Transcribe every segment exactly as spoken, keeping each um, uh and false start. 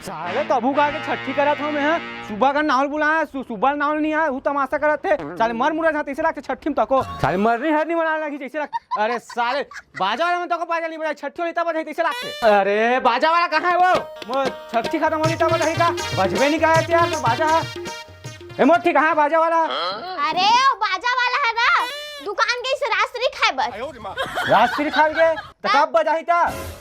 साले कभू का के छट्ठी करत हंव मैं, हां? सुबह का नाव ल बुलाय हंव, सु-, सुबह नाव ल नइ आय, हू तमासा करत हे। साले मर मुरा जात हे, अइसे लागथे छट्ठी म तको। साले मरनी हरनी मनाय लगही जइसे लाग-, अरे साले, बाजा वाला मन तको बाजा नइ बजाय, छट्ठी होही तब बजाही, अइसे लागथे। अरे बाजा वाला कहां हे वो? मोर छट्ठी खतम होही तब बजाही का? बजबे नइ करय यार, त बाजा ह। ए मोर ठीक, हां, बाजा वाला। अरे, ओ बाजा वाला हे ना, दुकान गे हे राजश्री खाय बर। राजश्री खाय गे? त कब बजाही त?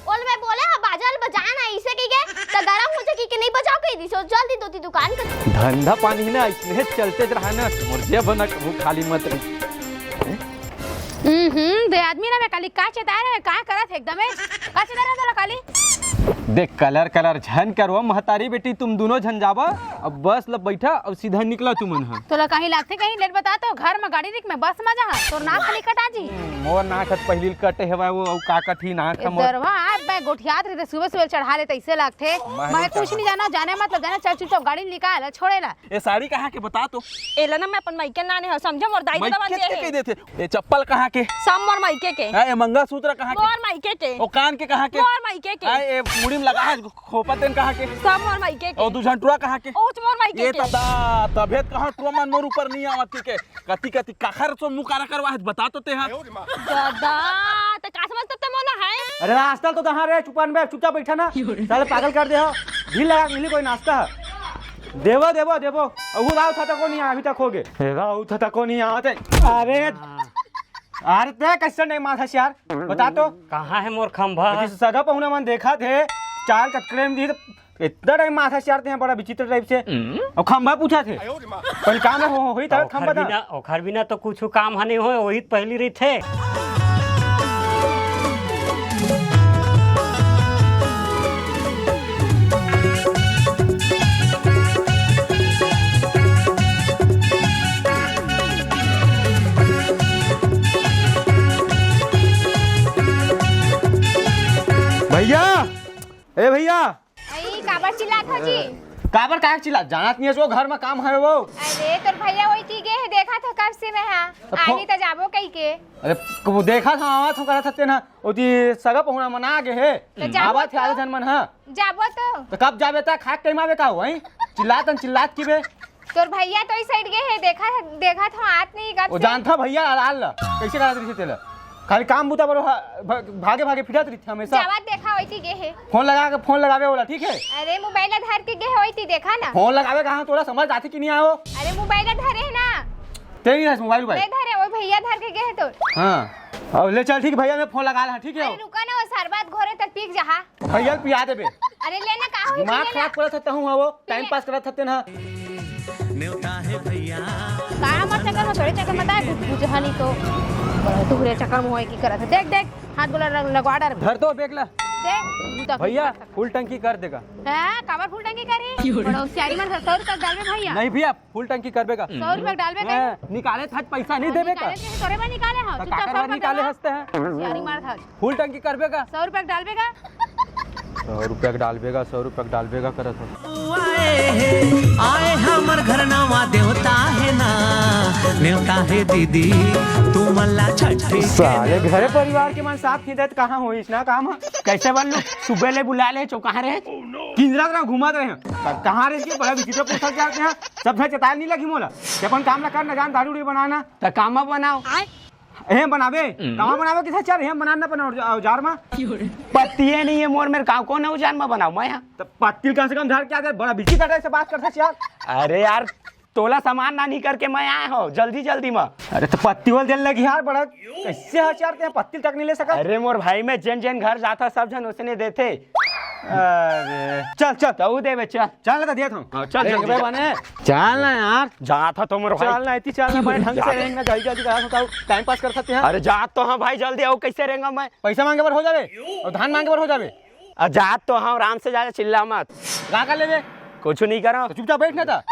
ओला मैं बोले हंव, बाजा ल बजा ना, अइसे कहिके, त गरम हो जाही कहिके नइ बजाव कहि दिस, ओ चल दिस ओती दुकान कर। धंधा पानी ना अइसने चलते रहा ना, मोर जेब ना कभू खाली मत रही। हम्म, दे आदमी ना मैं काली का चेताय रहेंव, का करत हे एकदमे? का चेताय रहेंव तोला काली? देख, कलर कलर झन करव महतारी बेटी, तुम दूनों झन जावा, अब बस ल बइठा अउ सीधा निकला तुमन ह। तोला कहीं लागथे कहीं लेट बता तो घर म गाड़ी रिख मैं बस म जाहंव, तोर नाक ह नइ कटा जी। मोर नाक ह पहिली ल कटे हवय वो, अउ का कटही नाक ए ह मोर। दरवा, आज मैं गोठियात रहिथे, सुबह सुबह चढ़ा लेथे, अइसे लागथे। मैं मैं कुछ नइ जानंव, जाने मतलब जाने, चल चुपचाप गाड़ी निकाल, छोड़े ला। ए साड़ी कहां के बता तो? एला ना मैं अपन मइके लाने हंव, समझे मोर दाई ददा मन दे हे। ए चप्पल कहां के? सब मोर मइके के। हां, ए मंगलसूत्र कहां के? मोर मइके के। ओ कान के कहां के? मोर मइके के। हां, ए मुड़ी म लगा हे खोपा तेन कहां के? सब मोर मइके के। ओ दू झन टुरा कहां के? ओ मोर मइके के। ए ददा, तभे त कहां टुरा मन मोर ऊपर नइ आवत कहिके। कति कति काखर सो मुंह काला करवा हे, बता तो तें हा। ददा, त का समझत हस मोला हे? अरे रास्ता तो तहां रे, चुपन बे, चुपचाप बइठा ना। साले पागल कर दे हव। ढील लगा के मिली कोई नास्ता। देबो, देबो, देबो। अहू राव था तको नइ आय, अभी तक होगे। राव था तको नइ आवत हे। अरे, अरे तें कइसे नइ मारत हस यार? बता तो। कहां हे मोर खंभा? अभी सगा पहुना मन देखत हे, चार कटकरे म दी, अतना टाइम मारत हस यार तें हा, बड़ा विचित्र टाइप से। अउ खंभा पूछत हे। पहिली काम हो, हो, होही तब ओखर खंभा बिना, ओखर बिना तो कुछु काम ह नइ होय, ओही त पहिली रहिथे। भइया, ए भइया, अई, काबर चिल्लात हव जी? काबर काय चिल्लात? जानत नइ हस वो घर म काम हे वो। अरे, तोर भइया ओती गे हे, देखत हंव कब से मैं हा। त फो- आही त जाबो कहिके। अरे, को देखत हंव, आवत हंव करत हस तेन हा। ओती सगा पहुना मन आ गे हे। त जाबो आवत हे तो। आधे झन मन हा। जाबो तो। त कब जाबे त खाके टाइम आबे का हो, हई? चिल्लात हन, चिल्लात किबे। तोर भइया तो ई साइड गे हे, देखा, देखत हंव, आत नइ हे कब से। जानत हंव भइया अलाल ला, कइसे करत रहिथे तेला। खाली काम बुता बर हा-, भ-, भागे भागे फिरत रहिथे हमेसा। जावत देखा ओती गे हे। फोन लगा के, फोन लगाबे ओला, ठीक हे? अरे मोबाइल ला धर के गे हे ओती, देखा ना। फोन लगाबे कहां, तोला समझ आथे कि नइ आय वो? अरे मोबाइल ला धरे हे ना। तें नइ धरे मोबाइल, मोबाइल? नइ धरे, ओ भइया धर के गे हे तोर। हां। अब ले चल, ठीक भइया, मैं फोन लगा ला, ठीक हे? अरे रुका ना, ओ सरबत घोरे त पी के जाहा। भइया ल पिया देबे। अरे ले ना, का होही, दिमाग खराब करत हस तहूं हा वो, टाइम पास करत हस तेन हा। नेवता हे भइया। का हमर चक्कर म, तोरे चक्कर म त आय, कुछ बुझा नइ तो। बड़ा तुहरे चक्कर म होय कि करत हे। देख, देख, हाथ गोला ल-, लगवा डर। धर तो बैग ला। देख, तू तो भइया, फुल टंकी कर देगा। हां, काबर फुल टंकी करही? बड़ा होशियारी मन, सौ रुपया डालबे भइया। नहीं भइया, फुल टंकी करबे का। सौ रुपया डालबे का। हां, निकाले था पैसा नइ देबे का। निकाले थे, तोरे बर निकाले हंव। त चुपचाप काकर सौ बर रुपया निकाले डाल। हंस तें हा? होशियारी मारत हस। फुल टंकी करबे का? सौ रुपया डालबे का? सौ रुपया डालबे का, सौ रुपया डालबे का करत हस। आए हे, आए हमर घर नवा देवता हे ना, नेवता हे दीदी, तुमन ला छट्ठी के साले नेवता। घरे परिवार के मन साथ खींचत कहां होइस ना काम ह? कइसे बल्लू? सुबह ले बुला ले, चो कहां रहे? किंजरा तरह घूमत रहे। क-, कहां रहे के? बड़ा विचित्र पूछत जात हे। सब झन चेताय नइ लगही मोला। ते अपन काम ला कर ना, जा ना दारू उड़ी बना ना। त काम म बनाव। एहे बनाबे? हम्म। कहां बनाबे? किसे चल, एहे बना ना अपन औजार म। पत्तिये नइ हे मोर मेर, का कोन औजार म बनाव मैं हा? त पत्ती ल कम से कम धर के आ दे, बड़ा बिची कटे से बात करथस यार। अरे यार, तोला सामान लानही करके मैं आय हंव जल्दी जल्दी म। अरे त पत्ती वाला देर लगी यार, बड़ा कइसे हस यार, तें पत्ती तक नइ ले सकत। अरे मोर भाई, मैं जेन जेन घर जाथंव सब झन ओसने देथे। अरे चल चल। तहूं देबे, चल। चल ना, त देत हंव। हां, चल, देख जल्दी बे जा। बने। चल ना यार। जात हंव तो मोर भाई। चल ना, एती चल ना, बने ढंग से रेंग ना, जल्दी, जल्दी करा, बताओ, टाइम पास कर सकते हैं। अरे जात तो हंव भाई, जल्दी आओ, कइसे रेंगव मैं? पैसा मांगे बर हो जाबे, अउ धान मांगे बर हो जाबे। अ, जात तो हंव, आराम से जा, चिल्ला मत। का कर लेबे? कुछु नइ करंव। त चुपचाप बइठ ना त।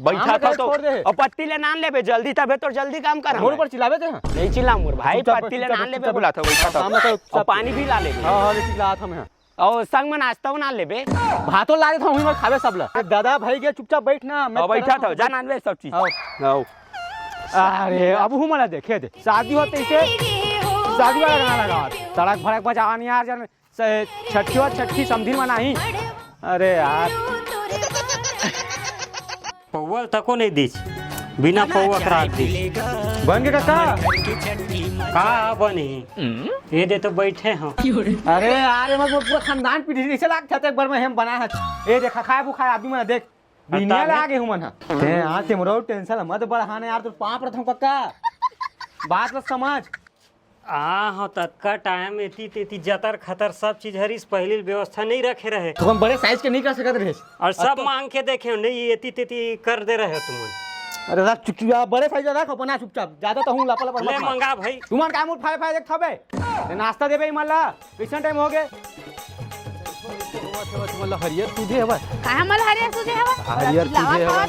बइठा काम था करे तो। छोड़ दे। अउ पत्ती ले लान लेबे, जल्दी तभे तोर जल्दी काम करंव। मोर ऊपर चिल्लाबे ते? नइ चिल्लांव मोर भाई, चुपचाप पत्ती ले लान लेबे, बोलत हंव, बइठा था। काम कर, चुपचाप। अउ पानी भी लान लेबे। हां, हां, ले चिल्लात हंव मैं। अउ संग म नास्ता बना लेबे। भातो ला देथंव, उही म खाबे सब ला। ए, ददा भाई गे, चुपचाप बइठ ना, मैं हां, बइठा था, जा लान लेबे सब चीज। हां। हां। अरे, अब हूं मोला देखे दे। शादी होत तइसे, शादी वाला गाना लगावत। तड़क भड़क बजावा नइ यार, जन से छट्ठी हो, छट्ठी समधिन मनाही। अरे यार। पौवा तको नहीं दीस, बिना पौवा के राख दीस। बन गे कका? का बनही? ये दे तो बैठे हो। अरे यार, ये मत पूरा खानदान पीढ़ी जैसे लाग था, एक बार में हम बना है। ए देखा, खाए बुखाए आदमी मन देख, बिनिया ला आगे हुमन हा। ते आज ते मोरो टेंशन मत बढ़ाने यार, तो पाप रथम कक्का। बात ल समझ। आ हो, ततका टाइम एती तेती जतर खतर सब चीज हरिस, पहली व्यवस्था नहीं रखे रहे। तो हम बड़े साइज के नहीं कर सकत रहे। और सब तो मांग के देखे, नहीं एती तेती कर दे रहे तुमन। अरे रख चुपचाप, बड़े साइज रख अपना चुपचाप, ज्यादा तो हूँ लपा लपा ले मत मार। मंगा भाई। तुमन का मुंह फाड़े फाड़े देख थबे? ए, नाश्ता देबे इमन ला, कैसन टाइम हो गे? तुमन ला हरियर सूझे हवय? काहे हमन ला हरियर सूझे हवय? हरियर सूझे हवय।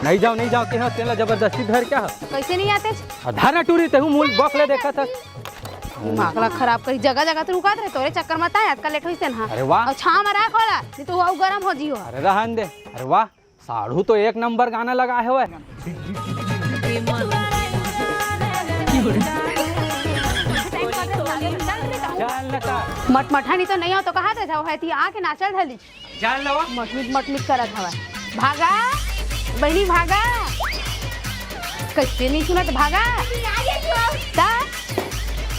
नहीं जाओ, नहीं जाओ, तेहा तेला जबरदस्ती धर क्या? कैसे नहीं आते? आ, धर ना टूरी, तेहू मूल बक ले देखा था। दिमाग ला खराब करी, जगह जगह तो रुकात रहे, तोरे चक्कर में ताय अतका लेट होइस तेन हा। अरे वाह। और छाव में राख वाला, नहीं तो वो गरम हो जियो। अरे रहन दे। अरे वाह, साढ़ू तो एक नंबर गाना लगा है वह। मटमठा नहीं तो नहीं हो तो कहा दे जाओ है ती आके नाचल धली। जान लो। मटमिट मटमिट करत हवा। भागा बहनी भागा। कैसे नहीं सुनत भागा। ता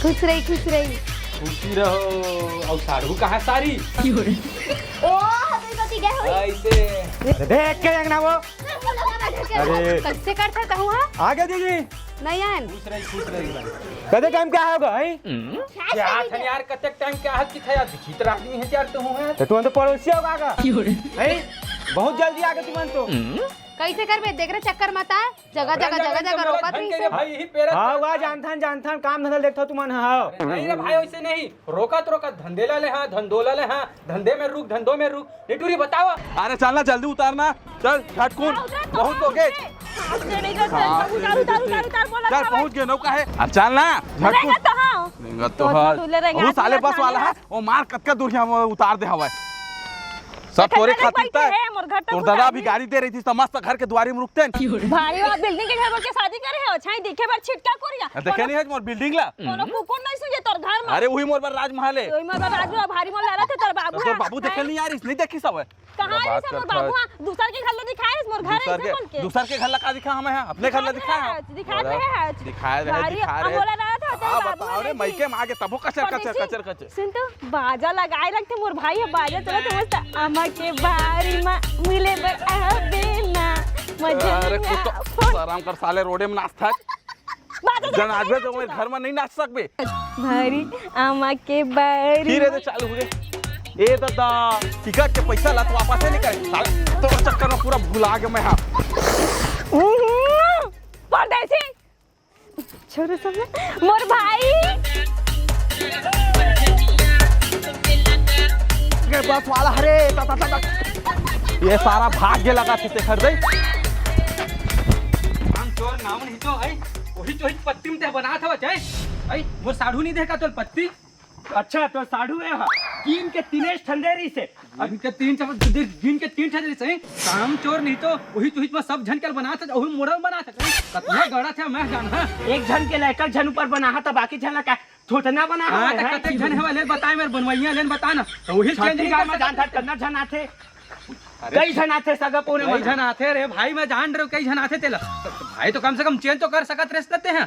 खुश रही खुश रही। खुशी रहो। और साढ़ू कहाँ सारी? ओ हबे पति गए हो। ऐसे। देख के अंगना वो। अरे। कैसे करता तहु हा? आगे दीदी। नहीं आन। खुश रही खुश रही। कदे टाइम क्या होगा है? क्या थन यार, कतेक टाइम क्या है कि था यार, विचित्र आदमी है यार तुम है। तो तुम तो पड़ोसी होगा का? है? बहुत जल्दी आगे तुमन तो। कैसे करबे? देख रहे चक्कर मत आए, जगह जगह जगह जगह रोकत रही से। भाई यही पेरा हाँ वाह, जानथन जानथन, काम धंधा देखथो तुमन। हाँ नहीं रे भाई, वैसे नहीं, रोकत रोकत धंधे ला ले, हाँ धंधोला ले, हाँ धंधे में रुक, धंधों में रुक। निटूरी बताओ। अरे चल ना, जल्दी उतार ना, चल झटकुन। बहुत हो गए। चल पहुंच गए नौका है। अरे चल ना झटकुन। रेंगत तो हाँ। रेंगत तो हाँ। वो साले बस वाला है, वो मार कतका दूर है, वो उतार दे हवाए। सब तोरे खातिर तय। मोर घर तक तोर दादा अभी गाड़ी दे रही थी, तो मस्त घर के दुआरी में रुकते हैं। भारी बात, बिल्डिंग के घर बोल के शादी करे हो, छाई दिखे बार छिटका कोरिया। देखे नहीं है मोर बिल्डिंग ला? कोनो कुकुर नहीं सुन जे तोर घर में। अरे वही मोर बर राजमहल है। वही मोर बर राजमहल, भारी मोर लड़ा थे तोर बाबू। तोर बाबू देखे नहीं यार, इसने देखी सब है। कहाँ है सब मोर बाबू? हाँ, दूसर के घर ला दिखाए, मोर घर है इसे बोल के। दूसर के घर ला का दिखा हमें, हाँ, अपने घर ला दिखाए। दिखाए रहे हैं। दिखाए रहे, दिखाए रहे। बोला रहा था, हाँ, बताओ रे, मइके में आगे तबो कचर, कचर, कचर, कचर। सुन तो, बाजा लगाए रखते मोर भाई है, बाजा चलत मस्त। अम्मा के बारी मा मिले बर आबे ना, मजे अरे कुत्ता, आराम कर साले, रोडे में नाचता है। जन आज भी तो मैं घर में नहीं नाच सकबे। भारी अम्मा के बारी फिर ये तो चालू हो गए। ए दादा, टिकट के पैसा ला तो वापस नहीं करे। साले, तो चक्कर में पूरा भुला गया मैं। हाँ। परदेसी। छोरो सब ना, मोर भाई। ये बस वाला, अरे, ता, ता, ता, ता। ये सारा भाग के लगा थे, खरीदे। हम चोर नाम नहीं तो है, वही तो ही पत्ती में ते बना था, बचाए। आई, वो साढ़ू नहीं देखा तो पत्ती। अच्छा, तो साढ़ू है, हाँ। गिन के तीनेश ठंडेरी से। गिन के तीन ठा-, गिन के तीन ठंडेरी से। काम चोर नहीं तो वही तो ही सब झन के बना था, वही मोड़ल बना था। कतना गड़ा था मैं जान, हाँ। एक झन के लेकर झन ऊपर बना था, बाकी झन का थोथना बना हाँ, है, तो है कतेक झन है, ले बताए मेरे बनवैया, ले बता ना। तो वही छत्तीसगढ़ में जान था, कितना झन आथे। अरे कई झन आथे सगा पूरे कई मन। झन आथे रे भाई, मैं जान रहे हूँ कई झन आथे तेला। भाई तो कम से कम चेंज तो कर सकत रहे सकते हैं,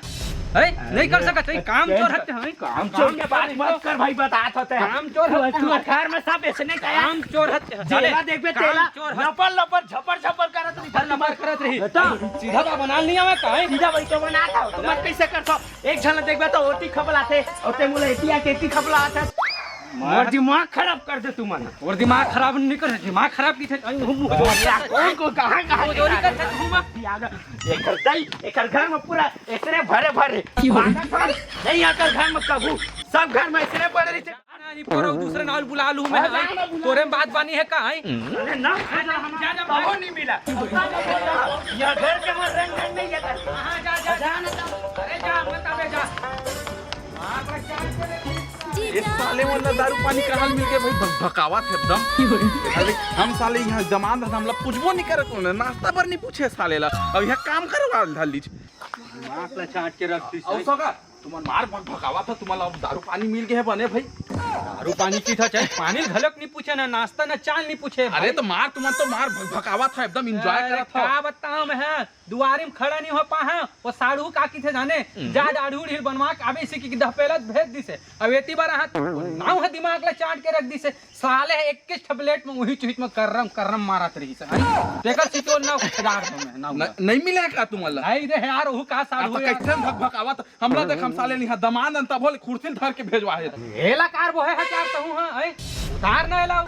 है? नहीं कर सकत है, काम चोर हत्या है। काम चोर के बात मत कर भाई, बतात होते हैं। काम चोर तू, हत्या तू है। घर में सब ऐसे नहीं कहा। काम चोर हत्या है। जेला देखबे तेला, लपर लपर झपर झपर करत रही। लपर लपर करत रही। सीधा बा बना नहीं आवे काहे? सीधा भाई तो बना था, तुम कैसे कर सब? एक झन देखबे तो ओती खपलाथे, और ते मोला एती आके एती खपलाथे। मोर दिमाग खराब कर दे तुमन। और दिमाग खराब नहीं कर, दिमाग खराब की थे। कौन को कहाँ, कहाँ वो चोरी कर सकते हो? एकर दई, एकर घर में पूरा एकरे भरे भरे। बांधा था, नहीं आकर घर में कबू। सब घर में एकरे पड़े रही थे। नहीं, पूरा दूसरे नाल बुला लूँ मैं। हाँ, जा, मैं बुला तोरे में बात बानी है का है? अरे ना, जा, जा, हम जा, जा, तबो नहीं मिला। यह घर के हमारे रंग ढंग नहीं है। हाँ, जा, जा, जा, जा। अरे जा, मत अबे जा। ये साले वाला दारू पानी कहाँ मिल गए भाई? भक-, भकावत है एकदम। अरे हम साले यहाँ जमान था, हमला पूछबो नहीं करे, कौन है? नाश्ता पर नहीं पूछे साले ला। अब यहाँ काम करवा धर लीज। दिमाग ला चाट के रख दी। और सका? तुमन मार भकभकावत ह, तुमन ला अब दारू पानी मिल गे हे बने भाई। दारू पानी पीत ह, चाहे पानी घलोक नहीं पूछे, ना नाश्ता, ना चाय नहीं पूछे अरे भाई। तो मार, तुमन तो मार भकभकावत ह, एकदम एंजॉय अरे करत ह। का बताऊं मैं, हाँ, दुआरी में खड़ा नहीं हो पा, हाँ, वो साढ़ू का किथे जाने, हम्म। जा दाढ़ी उढ़ी बनवा के आवे, इसी की दहपेलत भेज दिसे। अब एती बार हाँ, नाव ह दिमाग ला चाट के रख दिसे। साले ह इक्कीस ठो प्लेट में उही चुहित में कर्रम कर्रम मारत रहिस हे। तेकर सिचोर ना उधार दो मैं, ना न-, उधार। नहीं मिले का तुमन ला? नहीं रे यार, ओहू का साढ़ू अब तो यार। कैसे भकभकावत, हमला देख हम साले निहा दमान अंता भोले कुर्सी धर के भेजवा हे। एला कार बोहे हजार तहूँ हाँ, ऐ? उधार ना लाओ।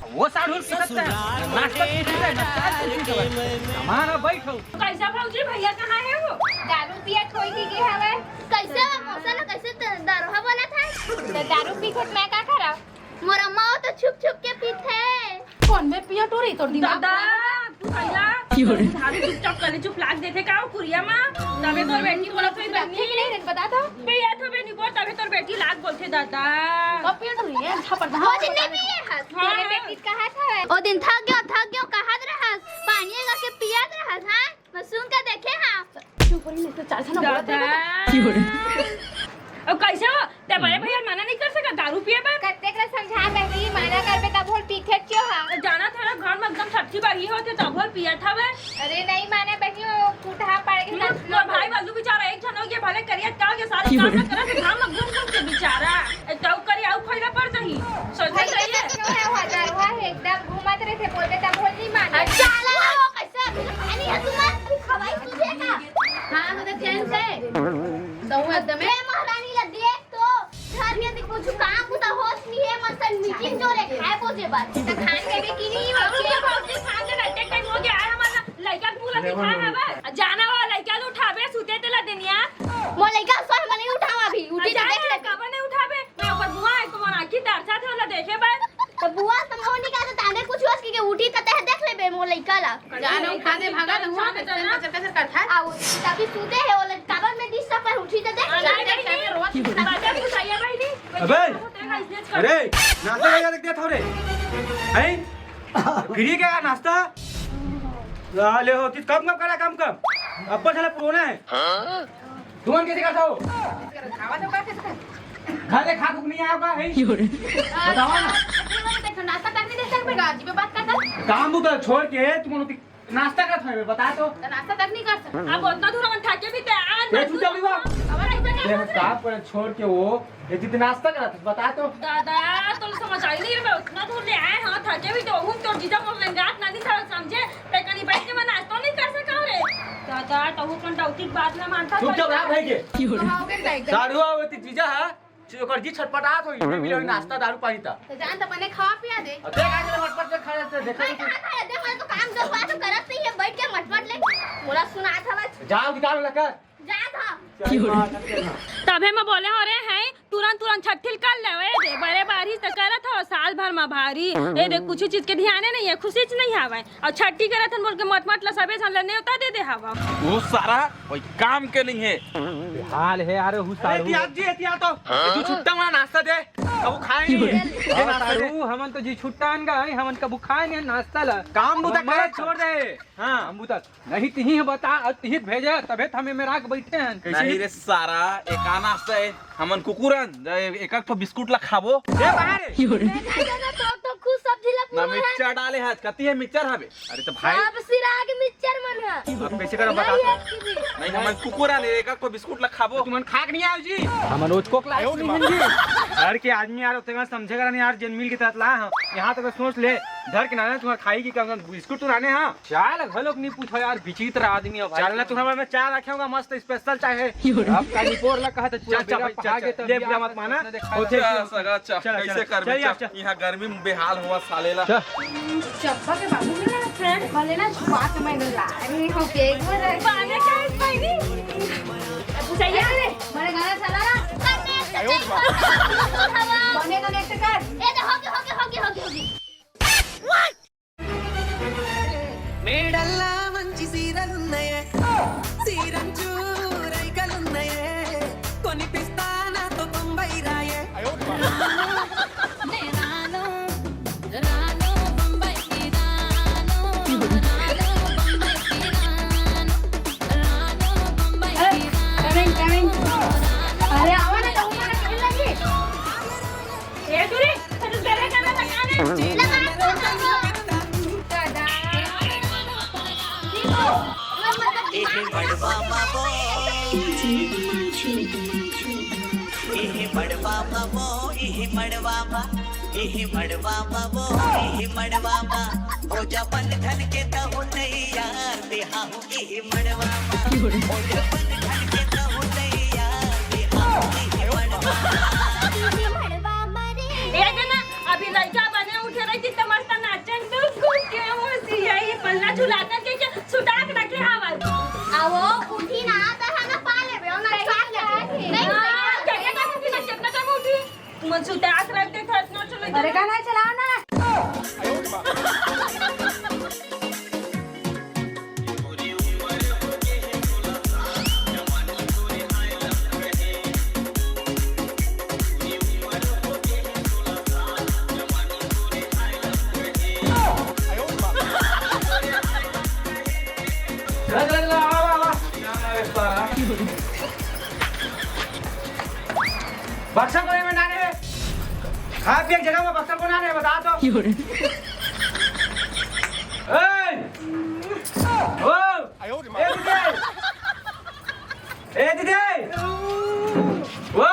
वो साढ़ू की सकता है। नाश्ता की चीज़ है, नाश्ता की चीज़ है। सामान अब बैठो। कैसा भौजी, भैया कहाँ है वो? दारू पिया कोई की के हवे? कैसे हो? मौसा ला कैसे त-, दारू हा बोला था? तो दारू पी के मैं का करा? मोर अम्मा हो तो छुप छुप के पीथे। कौन में पिया टोरी तोर दिमाग दादा, खराब है? तू भैया, क्यों रे? झाड़ू चुपचाप कर ले, चुप लाग देथे का ओ कुरिया मा? तबे तोर बेटी बोलत होई बहिनी। ठीक नहीं रे, बता दो। पिया तो बे निको, तबे तोर बेटी लाग बोलथे दादा। अब पिया टोरी है, झापड़ हो जिन्ने पिए हस, हाँ। तेरे बेटी कहा था। ओ दिन थक गयो, थक गयो, कहत रहस, पानी गा के पियत रहस, हाँ? मैं सुन के देखे हाँ। चुप रही, नहीं तो चार से ना बोलत दादा। रहे। अब कैसे हो? ते बड़े भैया मना नहीं कर सका दारू पिए बर? कत्ते करा समझा बहिनी, मना करबे तब होल पीथे क्यों हा? जाना था ना घर में एकदम सच्ची बात ये होते तब होल पिया था वे। अरे नहीं माने बहिनी, वो कुटहा पड़ गया हम्म, था। मोर भाई बल्लू बेचारा एक जन हो गया, भले करिया क्या हो गया, सारे काम ना करे, घाम में घूम घूम के बेचारा। ए, तो करी आऊ खैला पड़ जाही। सोचना भाई, चाहिए। कैसे क्यों है वो दरुआ है, एकदम घूमत रहे थे, बोलते तब बोल नहीं माने। अच्छा, चला वो कैसे अभी तो पानी है तुम्हारे, तू खवाई तुझे का? हाँ, हम तो चैन से। तो वो एकदम ए महारानी लग गई एक तो। घर में भी कुछ काम को तो होश नहीं है, मन से मीटिंग जो रे खाए पोजे बात। तो खान के भी की नहीं हो, ये बहुत खान के बैठे टाइम हो गया है हमारा। लइका के पूरा सिखाए हवे। जाना वाला लइका ल उठाबे, सुते तेला देनिया। मोर लइका सोए म नहीं उठावा अभी, उठी त जाए देख ले। काबर नहीं उठाबे? मैं ओकर बुआ है, तो मोर आँखी तरसा थे ओला देखे बर। तो बुआ त मोर नहीं कहते, ताने कुछ होस के उठी त तह देख लेबे मोर लइका ला। जाना उठा दे, भागा ना हुआ, शाम के कैसे जाना। कचर कचर करता है। आ, तभी सुते है, ओला काबर में दिस पर उठी त देख। आ, नहीं, नहीं, नहीं। रोज बाजा बुझाइया भाई नहीं। अबे! अरे, नाश्ता लगा देख देत हो रे। हैं? गिरी क्या नाश्ता? साले हो, किस कम कम करा, कम कम। अब्बल साला पुराना है। तुमन कैसे करता हो? घर ले खा के नहीं आया होगा, हैं? बताओ ना। नाश्ता करने दे सकते हैं, अजीब बात करता। काम बुता छोड़ के तुमन नाश्ता करत हवे, बता तो। तो नाश्ता तक नहीं कर सकता। अब उतना दूर हम थके भी तैयार ये तू चल बा। हमारा ऐसा क्या ये सोच रहे? काम पर छोड़ के वो ये जितना नाश्ता करत हस, बता तो। दादा, तुम समझ आई नहीं रे, मैं उतना दूर ले आए हैं, थके भी तो हूँ, तोर जीजा मोर लंगात ना नहीं समझ, समझे? ते कहीं बैठ के मैं नाश्ता नहीं कर सका रे। दादा, तो वो कंडौती बात ना मानता चुपचाप रहा भाई के। तो हाँ, हो गया ना एकदम। साढ़ुआ होती जीजा है। ची-, ओकर जी छटपटात होई, नहीं मिले नाश्ता, दारू, पानी ता। तो जान तो बने खवा पिया दे। अब देख, आज मटपट से खा लेते, देखो भाई, तो। कहाँ खाए दे? मैं तो काम दस बार तो करत नहीं है, बैठ के मटपट ले। बोला सुना था बस। जाओ, निकाल लगा। जा था। चल, मार, चल, चल। तभे मैं बोले हो रे हैं, तुरंत, तुरंत छट्ठिल कर ले, ए दे, बड़े बारिश तो करत हो, साल भर में भारी। ए दे, कुछ चीज के ध्यान नहीं है, खुशी च नहीं आवे। अउ छट्ठी करत हन बोल के मटमट ला सबे झन ला नेवता दे दे हवा। वो सारा कोई काम के नहीं है। हाल है यार, हु अरे साढ़ू। एहतियात जी, एहतियात तो। तू छुट्टा हुआ नाश्ता दे, अब वो खाए नहीं है। ये हाँ, नाश्ता दे। साढ़ू, हमन तो जी छुट्टा अन गा, हमन कभू खाए नहीं नाश्ता ला। काम बुता हमन करे मत छोड़ दे। हाँ। काम बुता नहीं, तिही बता, अब तिही भेजे, तबे तो हमें मेरा के बैठे हैं। कैसे नहीं नहीं? रे सारा, एक आ नाश्ता है। हमन कुकुर अन, जा ए-, एक, एक ठो बिस्कुट ला खाबो। ए, बाहर है। मैं नहीं जाना, तो, तो खुद सब्जी ला ना पूरा है। मिक्सचर डाले हाथ, कती है मिक्सचर हवे? अरे तो भाई। सब सिराग मिक्सचर मन है। अब कैसे करब बता नहीं तो। है किसी। नहीं, हमन कुकुर अन, एक, एक ठो बिस्कुट ला खाबो। तो तुमन खा के नहीं आओ जी। हमन रोज कोक ला नहीं जी। घर के आदमी यार, उतना समझेगा नहीं यार, जेन मिल के तहत ला, हाँ। यहाँ तक सोच ले, घर के नाना तुम्हारा खाई की क्या, बिस्कुट तो लाने, हाँ। चाल घलोक नहीं पूछो यार, विचित्र आदमी हो भाई। चाल ना, तुम्हारा मैं चाय रखे होगा, मस्त स्पेशल चाय है। अब का निपोर ला कहा था, पूरा चल, चल, बेरा भाई, चल, पहा चल, के तब ले, यार बुरा मत माना। होते चल, सगा, चल, चल, कैसे चल, कर चल, बेचा? चल। यहाँ गर्मी में बेहाल हुआ साले ला। चल। चप्पा के बाबू मेरा फ्रेंड भले ना छुपा के मैं ला रही हूँ, केक वो रहे। पाने का है, पानी। चाहिए रे, मेरे गाना चला ना। बने का नेक्स्ट कर। ए, तो हो गया, हो गया, हो गया, हो गया, हो गया। मेडल्ला मंची सीरलुन्नये, सीरंचू रैकलुन्नये, कोनिपिस्ताना तो बम्बई राये। मड़वा बाबो, इही मड़वा बाबो, इही मड़वा बा, इही मड़वा बाबो, इही मड़वा बा। हो जा बन धन के तहु नहीं यार, बिहाहू इही मड़वा बा। हो जा बन धन के तहु नहीं यार, बिहाहू इही मड़वा बा। ए जना, अभी लइका बने उठे रही त मस्त नाचन, तू के हो सियाई पल्ला झुलाकर के, के सुटाक रखे हवस। आवो, उठी ना, त हम पा लेबे, ना साथ लेबे। नहीं, हाँ, कितना टाइम उठी ना, कितना टाइम उठी? तुम सुटाक रख दे, थोड़ा इतना चलो। अरे, गाना चलाओ ना। बक्सा कोने में ना रहे। आप एक जगह में बक्सा कोना रहे, बता तो। ए! ओ! ए दीदी! ए दीदी! ओ!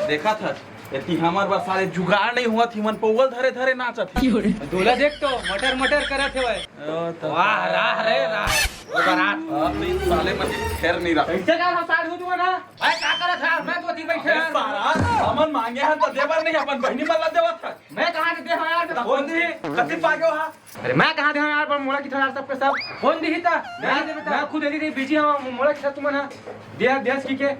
देखा था, यदि हमर बर साले जुगाड़ नहीं हुआ थी, मन पौवल धरे धरे नाचत थी। दोला देख तो, मटर मटर करत हेवय। ओ, तो वाह, राह रे, राह। ओ, बारात। अब तो इन साले मन के खैर नहीं रहा। ऐसे का सार हो तुमन, हाँ? भाई, का करत है? मैं तो अति बैठे अरे हैं। सारा, हमन मांगे हैं तो देबर नहीं, अपन बहिनी मन ला देवत है। मैं कहाँ के दे हंव यार? तो कौन दी? कति पागे हो, हाँ? अरे मैं कहाँ दे हंव यार, पर मोला किथे यार सबके सब। कौन दी ही ता? मैं मैं, नहीं देता। मैं खुद यदि नहीं बिजी हंव, मोला किथे तुमन, हाँ? दे, देस की के?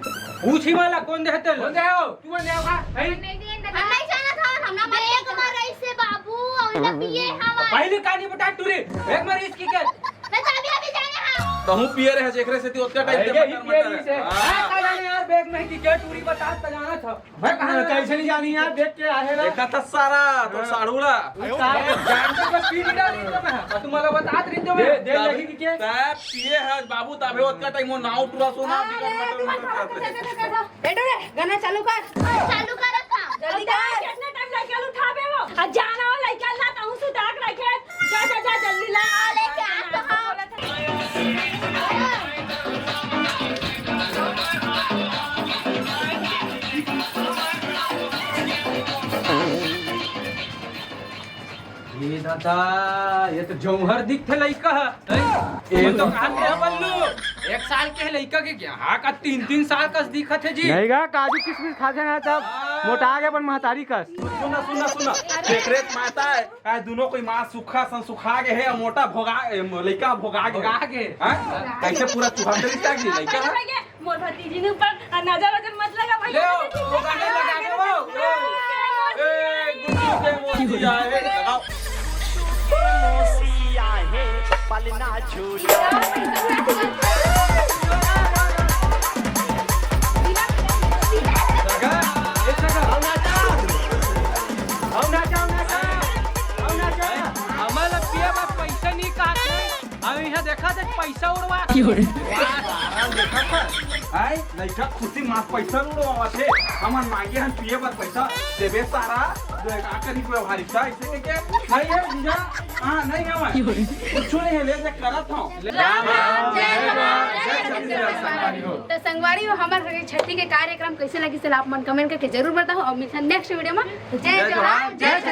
पूछी वाला कौन दे हते? कौन दे हो? तुमन दे हो का? भाई? हम नहीं जानत हन, हमला बैग म रहिस हे बाबू, अउ इला पिए हवय। पहली कहानी बता टूरी, बैग म रहिस की के? मैं तो अभी अभी जाने हंव। तहूँ पिए रहे, जेकरे सेती ओतका टाइम अरे, ते ये मटर ही पिए मटर रहिस हे। हाँ। मैं का जाने यार, बैग में ही की क्या टूरी बता, त जानत हंव। मैं कहाँ मैं कैसे नहीं जानी यार, देख के आहे ना। देखा था सारा, तो हाँ। साढ़ूला। सारा जानते तो पी नहीं डाली तो मैं, और तुम्हारा बतात रही तो मैं। दे, दे, तब, लेकिन के? तब पिए है बाबू, तबे ओतका टाइम वो नाव टूरा सोना अरे, बिगड़ मटर तुम्हारा मटर करते। ए, डोरे, गाना चालू कर। चालू कर रखा। जल्दी कर। कितना टाइम लइका उठावे वो? आ जाना हो लइका ला, कहूँ सुताक रखे। जा, जा, जा, जल्दी ला। अरे, क्या कहा? ए दादा, ये तो जौहर दिखथे लइका ह। हैं? ये ये तो तो कहाँ के ह बल्लू? एक साल के लइका के क्या? हाँ का तीन तीन साल कस दिखत हे जी। नहीं गा, काजू किशमिश खाथे ना तब हाँ। मोटा गे अपन महतारी कस। सुना, सुना, सुना। अरे। देख रे माता है, आ दोनों कोई माँ सुखा सन सुखा गे हे, मोटा भोगा, ए, लइका भोगा गे। भोगा गे। हाँ? कैसे पूरा चुहा के लइका है? मोर भतीजी ने ऊपर नजर वजर मत लगा भाई। ले, वो गाने लगा दे वो। ए, गुड्डू के मोसी आए, लगाओ। मोसी आए, पलना झूला। लगा, ये लगा। आओ नाचा। आओ नाचा, आओ नाचा। आओ नाचा। हमला पिए बर पैसा नहीं काटे। अब यहाँ देखा देख पैसा उड़वा। की हो रे? वाह, सारा देखा था। आय, लइका खुशी माँ पैसा उड़वावत हे। हमन मांगे हन पिए बर पैसा। देबे सारा, दो एक आखिरी व्यवहारिकता, ऐसे के, के? नहीं है, जीजा? हाँ, नहीं है मैं। की हो रे? कुछ नहीं है, ले दे, करत हूँ। राम राम, जय जवान, जय छत्तीसगढ़ संगवारी हो। तो संगवारी हो, हमर छट्ठी के कार्यक्रम कैसे लगिस, आप मन comment करके जरूर बताओ और मिलते हैं next video में। जय जय जवान, जवान, जय जय